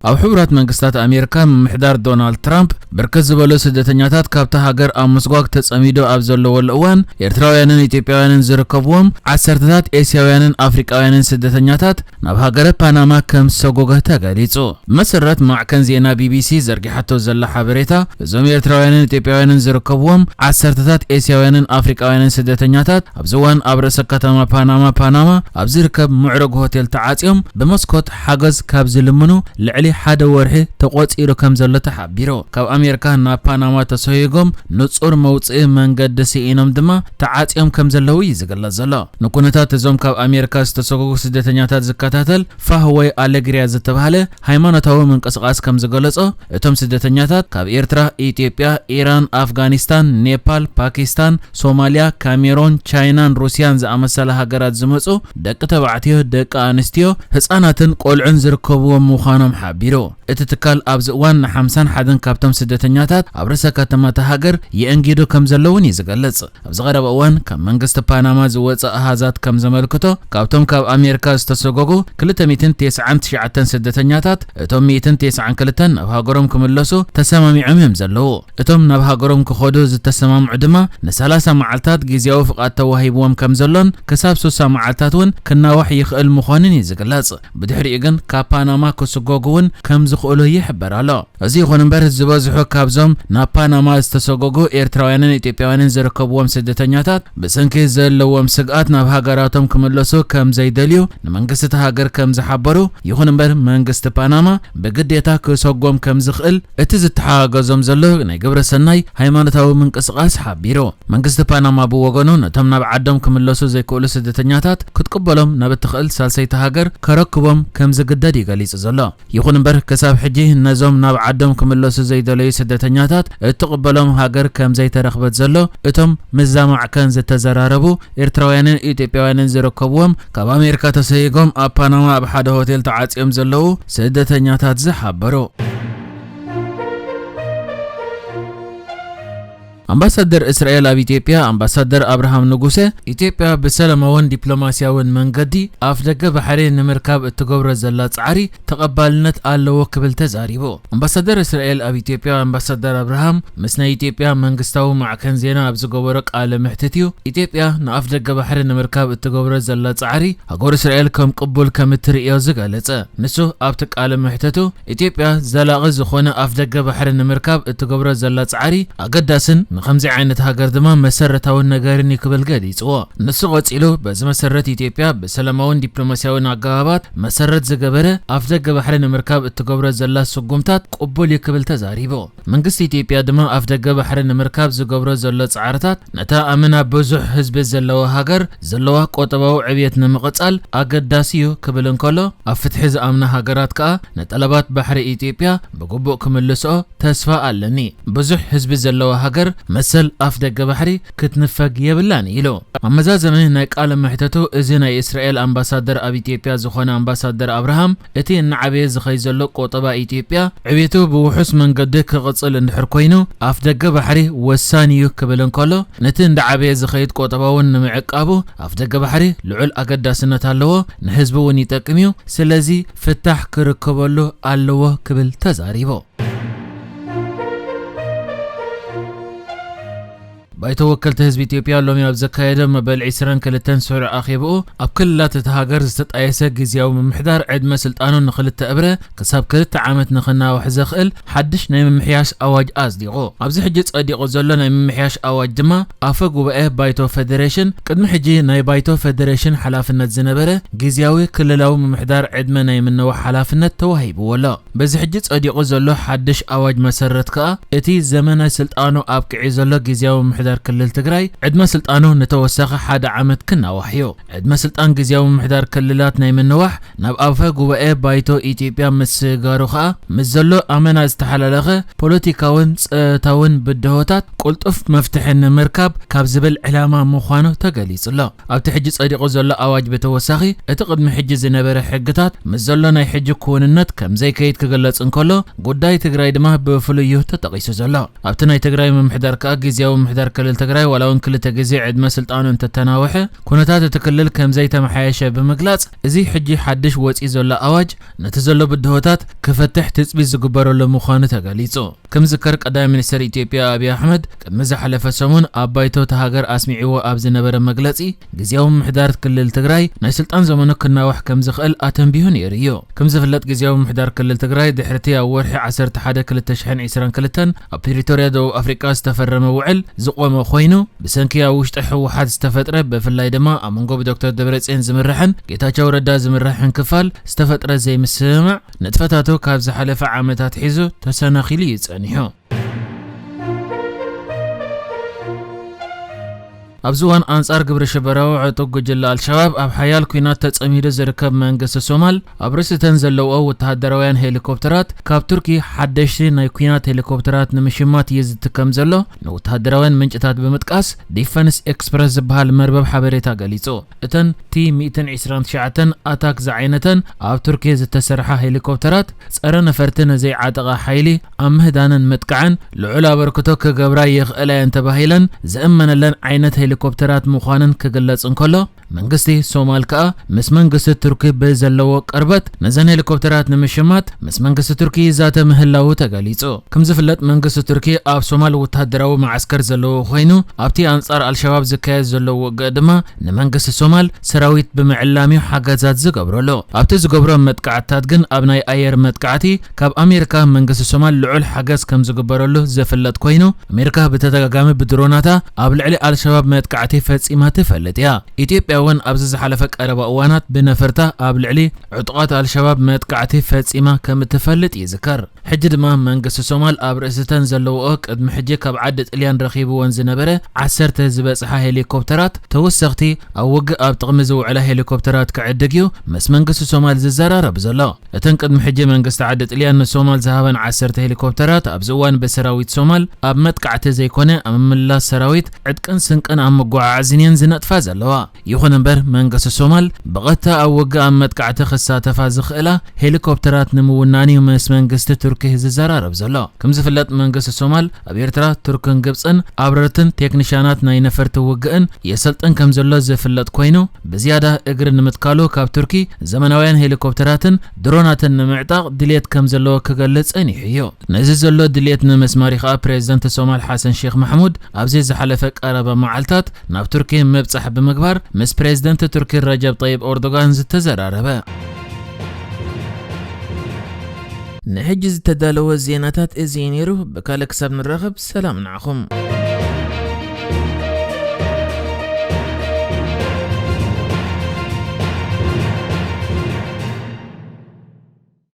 ኣብ ሕቡራት መንግስታት ኣሜሪካ ምምሕዳር ዶናልድ ትራምፕ ብርክት ዝበሉ ስደተኛታት ካብታ ሃገር ኣብ ምስጓግ ተጸሚዱ ኣብ ዘለወሉ እዋን፣ ኤርትራውያንን ኢትዮጵያውያንን ዝርከብዎም ዓሰርተታት ኤስያውያንን ኣፍሪቃውያንን ስደተኛታት ናብ ሃገረ ፓናማ ከም ዝሰጎገ ተገሊጹ። ብመሰረት ማዕከን ዜና ቢቢሲ ዘርጊሓቶ ዘላ ሓበሬታ፣ እዞም ኤርትራውያንን ኢትዮጵያውያንን ዝርከብዎም ዓሰርተታት ኤስያውያንን ኣፍሪቃውያንን ስደተኛታት ኣብዚ እዋን ኣብ ርእሰ ከተማ ፓናማ፣ ፓናማ ኣብ ዝርከብ ምዕሩግ ሆቴል ተዓጽዮም ብመስኮት ሓገዝ ካብ ዝልምኑ ልዕሊ ሓደ ወርሒ ተቖጺሩ ከም ዘሎ ተሓቢሩ። ካብ ኣሜሪካ ናብ ፓናማ ተሰሂጎም ንጹር መውጽኢ መንገዲ ስኢኖም ድማ ተዓጽዮም ከም ዘለዉ እዩ ዝግለጽ ዘሎ። ንኩነታት እዞም ካብ ኣሜሪካ ዝተሰጎጉ ስደተኛታት ዝከታተል ፋህወይ ኣሌግሪያ ዝተባህለ ሃይማኖታዊ ምንቅስቓስ ከም ዝገለጾ፣ እቶም ስደተኛታት ካብ ኤርትራ፣ ኢትዮጵያ፣ ኢራን፣ ኣፍጋኒስታን፣ ኔፓል፣ ፓኪስታን፣ ሶማልያ፣ ካሜሮን፣ ቻይናን ሩስያን ዝኣመሰላ ሃገራት ዝመጹ ደቂ ተባዕትዮ፣ ደቂ ኣንስትዮ፣ ህጻናትን ቆልዑን ዝርከብዎም ምዃኖም ሓቢሩ። እቲ ትካል ኣብዚ እዋን ንሓምሳን ሓደን ካብቶም ስደተኛታት ኣብ ርእሰ ከተማ እታ ሃገር የእንጊዱ ከም ዘለውን እዩ ዝገልጽ። ኣብዚ ቀረባ እዋን ካብ መንግስቲ ፓናማ ዝወጸ ኣሃዛት ከም ዘመልክቶ፣ ካብቶም ካብ ኣሜሪካ ዝተሰጎጉ ክልተ ሚእትን ተስዓን ትሽዓተን ስደተኛታት፣ እቶም ሚእትን ተስዓን ክልተን ናብ ሃገሮም ክምለሱ ተሰማሚዖም እዮም ዘለዉ። እቶም ናብ ሃገሮም ክኸዱ ዝተሰማምዑ ድማ ንሰላሳ መዓልታት ግዝያዊ ፍቓድ ተዋሂብዎም ከም ዘሎን ክሳብ ስሳ መዓልታት እውን ክናዋሕ ይኽእል ምዃኑን እዩ ዝግለጽ። ብድሕሪኡ ግን ካብ ፓናማ ክስጎጉ እውን ከም ዝኽእሉ ይሕበር ኣሎ። እዚ ይኹን እምበር፣ ዝበዝሑ ካብዞም ናብ ፓናማ ዝተሰጎጉ ኤርትራውያንን ኢትዮጵያውያንን ዝርከብዎም ስደተኛታት፣ ብሰንኪ ዘለዎም ስግኣት ናብ ሃገራቶም ክምለሱ ከም ዘይደልዩ ንመንግስቲ እታ ሃገር ከም ዝሓበሩ፣ ይኹን እምበር፣ መንግስቲ ፓናማ ብግዴታ ክሰጎም ከም ዝኽእል እቲ ዝተሓጋገዞም ዘሎ ናይ ግብረ ሰናይ ሃይማኖታዊ ምንቅስቓስ ሓቢሩ። መንግስቲ ፓናማ ብወገኑ፣ ነቶም ናብ ዓዶም ክምለሱ ዘይክእሉ ስደተኛታት ክትቅበሎም ናብ እትኽእል ሳልሰይቲ ሃገር ከረክቦም ከም ዝግደድ እዩ ገሊጹ ዘሎ። ይኹን እምበር፣ ክሳብ ሕጂ ነዞም ናብ ዓዶም ክምለሱ ዘይደለዩ ስደተኛታት እትቕበሎም ሃገር ከም ዘይተረኽበት ዘሎ እቶም ምስዛ ማዕከን ዝተዘራረቡ ኤርትራውያንን ኢትዮጵያውያንን ዝርከብዎም፣ ካብ ኣሜሪካ ተሰይጎም ኣብ ፓናማ ኣብ ሓደ ሆቴል ተዓጽዮም ዘለዉ ስደተኛታት ዝሓበሩ። ኣምባሳደር እስራኤል ኣብ ኢትዮጵያ ኣምባሳደር ኣብርሃም ንጉሰ፣ ኢትዮጵያ ብሰላማውን ዲፕሎማስያውን መንገዲ ኣፍ ደገ ባሕሪ ንምርካብ እትገብሮ ዘላ ጻዕሪ ተቐባልነት ኣለዎ ክብል ተዛሪቡ። ኣምባሳደር እስራኤል ኣብ ኢትዮጵያ ኣምባሳደር ኣብርሃም ምስ ናይ ኢትዮጵያ መንግስታዊ ማዕከን ዜና ኣብ ዝገበሮ ቃለ መሕትት እዩ፣ ኢትዮጵያ ንኣፍ ደገ ባሕሪ ንምርካብ እትገብሮ ዘላ ጻዕሪ ሃገር እስራኤል ከም ቅቡል ከም እትርእዮ ዝገለጸ። ንሱ ኣብቲ ቃለ መሕትቱ፣ ኢትዮጵያ ዘላቒ ዝኾነ ኣፍ ደገ ባሕሪ ንምርካብ እትገብሮ ዘላ ጻዕሪ ኣገዳስን ንኸምዚ ዓይነት ሃገር ድማ መሰረታውን ነገርን እዩ ክብል ገሊጽዎ። ንሱ ቀጺሉ፣ በዚ መሰረት ኢትዮጵያ ብሰላማውን ዲፕሎማስያውን ኣገባባት መሰረት ዝገበረ ኣፍ ደገ ባሕሪ ንምርካብ እትገብሮ ዘላ ስጉምታት ቅቡል እዩ ክብል ተዛሪቡ። መንግስቲ ኢትዮጵያ ድማ ኣፍ ደገ ባሕሪ ንምርካብ ዝገብሮ ዘሎ ጻዕርታት ነታ ኣመና ብዙሕ ህዝቢ ዘለዋ ሃገር ዘለዋ ቁጠባዊ ዕብየት ንምቕጻል ኣገዳሲ እዩ ክብል እንከሎ፣ ኣብ ፍትሒ ዝኣምና ሃገራት ከኣ ንጠለባት ባሕሪ ኢትዮጵያ ብግቡእ ክምልስኦ ተስፋ ኣለኒ። ብዙሕ ህዝቢ ዘለዋ ሃገር መሰል ኣፍ ደገ ባሕሪ ክትንፈግ የብላን ኢሉ። ኣብ መዛዘሚ ናይ ቃለ መሕተቱ፣ እዚ ናይ እስራኤል ኣምባሳደር ኣብ ኢትዮጵያ ዝኾነ ኣምባሳደር ኣብርሃም፣ እቲ እናዓበየ ዝኸይ ዘሎ ቆጠባ ኢትዮጵያ ዕብየቱ ብውሑስ መንገዲ ክቕጽል እንድሕር ኮይኑ፣ ኣፍ ደገ ባሕሪ ወሳኒ እዩ ክብል እንከሎ፣ ነቲ እንዳዓበየ ዝኸይድ ቆጠባ እውን ንምዕቃቡ ኣፍ ደገ ባሕሪ ልዑል ኣገዳስነት ኣለዎ፣ ንህዝቢ እውን ይጠቅም እዩ። ስለዚ ፍታሕ ክርከበሉ ኣለዎ ክብል ተዛሪቡ። ባይቶ ወከልቲ ህዝቢ ኢትዮጵያ ሎሚ ኣብ ዘካየዶ መበል ዕስራን ክልተን ስሩዕ ኣኼብኡ፣ ኣብ ክልላት እታ ሃገር ዝተጣየሰ ግዝያዊ ምምሕዳር ዕድመ ስልጣኑ ንክልተ እብረ ክሳብ ክልተ ዓመት ንክናዋሕ ዘኽእል ሓድሽ ናይ ምምሕያሽ ኣዋጅ ኣጽዲቑ። ኣብዚ ሕጂ ጸዲቑ ዘሎ ናይ ምምሕያሽ ኣዋጅ ድማ ኣፈ ጉባኤ ባይቶ ፌደሬሽን፣ ቅድሚ ሕጂ ናይ ባይቶ ፌደሬሽን ሓላፍነት ዝነበረ ግዝያዊ ክልላዊ ምምሕዳር ዕድመ ናይ ምንዋሕ ሓላፍነት ተዋሂብዎ ኣሎ። በዚ ሕጂ ጸዲቑ ዘሎ ሓድሽ ኣዋጅ መሰረት ከኣ፣ እቲ ዘመነ ስልጣኑ ኣብቂዑ ዘሎ ግዝያዊ ምምሕዳር ክልል ትግራይ፣ ዕድመ ስልጣኑ ንተወሳኺ ሓደ ዓመት ክናዋሕ እዩ። ዕድመ ስልጣን ግዝያዊ ምምሕዳር ክልላት ናይ ምንዋሕ፣ ናብ ኣፈ ጉባኤ ባይቶ ኢትዮጵያ ምስግጋሩ ከኣ፣ ምስ ዘሎ ኣመና ዝተሓላለኸ ፖለቲካውን ጸጥታውን ብድሆታት ቅልጡፍ መፍትሒ ንምርካብ ካብ ዝብል ዕላማ ምዃኑ ተገሊጹ ኣሎ። ኣብቲ ሕጂ ጸዲቑ ዘሎ ኣዋጅ ብተወሳኺ፣ እቲ ቅድሚ ሕጂ ዝነበረ ሕግታት ምስ ዘሎ ናይ ሕጂ ክውንነት ከም ዘይከይድ ክግለጽ እንከሎ፣ ጉዳይ ትግራይ ድማ ብፍሉይ እዩ ተጠቒሱ ዘሎ። ኣብቲ ናይ ትግራይ ምምሕዳር ከኣ ግዝያዊ ምምሕዳር ክልል ትግራይ ዋላ እውን ክልተ ግዜ ዕድመ ስልጣኑ እንተተናውሐ፣ ኩነታት እቲ ክልል ከም ዘይተመሓየሸ ብምግላጽ፣ እዚ ሕጂ ሓድሽ ወጺኡ ዘሎ ኣዋጅ ነቲ ዘሎ ብድሆታት ክፈትሕ ትጽቢት ዝግበረሉ ምዃኑ ተገሊጹ። ክምዝከር፣ ቀዳማይ ሚኒስትር ኢትዮጵያ ኣብይ ኣሕመድ ቅድሚ ዝሓለፈ ሰሙን ኣብ ባይቶ እታ ሃገር ኣስሚዕዎ ኣብ ዝነበረ መግለጺ፣ ግዝያዊ ምምሕዳር ክልል ትግራይ ናይ ስልጣን ዘመኑ ክናዋሕ ከም ዝኽእል ኣተንቢሁ ነይሩ እዩ። ከም ዝፍለጥ፣ ግዝያዊ ምምሕዳር ክልል ትግራይ ድሕርቲ ኣብ ወርሒ ዓሰርተ ሓደ ክልተ ሽሕን ዕስራን ክልተን ኣብ ፕሪቶርያ ደቡብ ኣፍሪቃ ዝተፈረመ ውዕል ዝቖመ ኮይኑ፣ ብሰንኪ ኣብ ውሽጢ ህወሓት ዝተፈጥረ፣ ብፍላይ ድማ ኣብ መንጎ ብዶክተር ደብረጽዮን ዝምራሕን ጌታቸው ረዳ ዝምራሕን ክፋል ዝተፈጥረ ዘይምስምማዕ፣ ንጥፈታቱ ካብ ዝሓለፈ ዓመታት ሒዙ ተሰናኺሉ እዩ ጸኒሑ። ኣብዚ እዋን፣ ኣንጻር ግብረ ሽበራዊ ዕጡቕ ጉጅለ ኣልሸባብ ኣብ ሓያል ኲናት ተጸሚዱ ዝርከብ መንግስቲ ሶማል፣ ኣብ ርእሲተን ዘለዎ ወተሃደራውያን ሄሊኮፕተራት ካብ ቱርኪ ሓደሽቲ ናይ ኲናት ሄሊኮፕተራት ንምሽማት ይዝቲ ከም ዘሎ ንወተሃደራውያን ምንጭታት ብምጥቃስ፣ ዲፈንስ ኤክስፕረስ ዝበሃል መርበብ ሓበሬታ ገሊጹ። እተን ቲ ሚእትን ዕስራን ትሽዓተን ኣታክ ዝዓይነተን ኣብ ቱርኪ ዝተሰርሓ ሄሊኮፕተራት፣ ጸረ ነፈርቲ ንዘይዓጠቓ ሓይሊ ኣብ ምህዳንን ምጥቃዕን ልዑል ኣበርክቶ ክገብራ ይኽእላ እየን ተባሂለን ዝእመነለን ዓይነት ሄሊኮፕተራት ምዃነን ክግለጽ እንከሎ፣ መንግስቲ ሶማል ከኣ ምስ መንግስቲ ቱርኪ ብዘለዎ ቅርበት፣ ነዘን ሄሊኮፕተራት ንምሽማት ምስ መንግስቲ ቱርኪ ይዛተ ምህላዉ ተገሊጹ። ከም ዝፍለጥ፣ መንግስቲ ቱርኪ ኣብ ሶማል ወተሃደራዊ መዓስከር ዘለዎ ኮይኑ፣ ኣብቲ ኣንጻር ኣልሸባብ ዝካየድ ዘሎ ውግእ ድማ ንመንግስቲ ሶማል ሰራዊት ብምዕላም እዩ ሓገዛት ዝገብረሉ። ኣብቲ ዝገብሮ መጥቃዕትታት ግን፣ ኣብ ናይ ኣየር መጥቃዕቲ ካብ ኣሜሪካ መንግስቲ ሶማል ልዑል ሓገዝ ከም ዝግበረሉ ዝፍለጥ ኮይኑ፣ ኣሜሪካ ብተደጋጋሚ ብድሮናታ ኣብ ልዕሊ ኣልሸባብ መጥቃዕቲ ፈጺማ ትፈልጥ እያ። ኢትዮጵያ እውን ኣብዚ ዝሓለፈ ቀረባ እዋናት ብነፈርታ ኣብ ልዕሊ ዕጡቓት ኣልሸባብ መጥቃዕቲ ፈጺማ ከም እትፈልጥ ይዝከር። ሕጂ ድማ መንግስቲ ሶማል ኣብ ርእሲተን ዘለዎኦ ቅድሚ ሕጂ ካብ ዓዲ ጥልያን ረኺብወን ዝነበረ ዓሰርተ ዝበጽሓ ሄሊኮፕተራት ተወሰኽቲ ኣብ ውግእ ኣብ ጥቕሚ ዝውዕላ ሄሊኮፕተራት ክዕድግ እዩ ምስ መንግስቲ ሶማል ዝዘራረብ ዘሎ። እተን ቅድሚ ሕጂ መንግስቲ ዓዲ ጥልያን ንሶማል ዝሃበን ዓሰርተ ሄሊኮፕተራት ኣብዚ እዋን ብሰራዊት ሶማል ኣብ መጥቃዕቲ ዘይኮነ ኣብ ምምላስ ሰራዊት ዕጥቅን ስንቅን ኣብ መጓዓዓዝን እየን ዝነጥፋ ዘለዋ። ይኹን እምበር መንግስቲ ሶማል ብቐጥታ ኣብ ውግእ ኣብ መጥቃዕቲ ክሳተፋ ዝኽእላ ሄሊኮፕተራት ንምውናን እዩ ምስ መንግስቲ ቱርኪ ዝዘራረብ ዘሎ። ከም ዝፍለጥ መንግስቲ ሶማል ኣብ ኤርትራ፣ ቱርክን ግብጽን ኣብረርትን ቴክኒሻናት ናይ ነፈርቲ ውግእን የሰልጥን ከም ዘሎ ዝፍለጥ ኮይኑ፣ ብዝያዳ እግሪ ንምትካሉ ካብ ቱርኪ ዘመናውያን ሄሊኮፕተራትን ድሮናትን ንምዕጣቕ ድልየት ከም ዘለዎ ክገልጽ ጸኒሑ እዩ። ነዚ ዘሎ ድልየት ንምስማር እዩ ከኣ ፕሬዝደንት ሶማል ሓሰን ሼክ ማሕሙድ ኣብዚ ዝሓለፈ ቀረባ መዓልታት ናብ ቱርኪ ምብጻሕ ብምግባር ምስ ፕሬዝደንት ቱርኪ ረጀብ ጠይብ ኦርዶጋን ዝተዘራረበ። ንሕጂ ዝተዳለወ ዜናታት እዚ እዩ ነይሩ። ብካልእ ክሳብ ንራኸብ ሰላም ንዓኹም።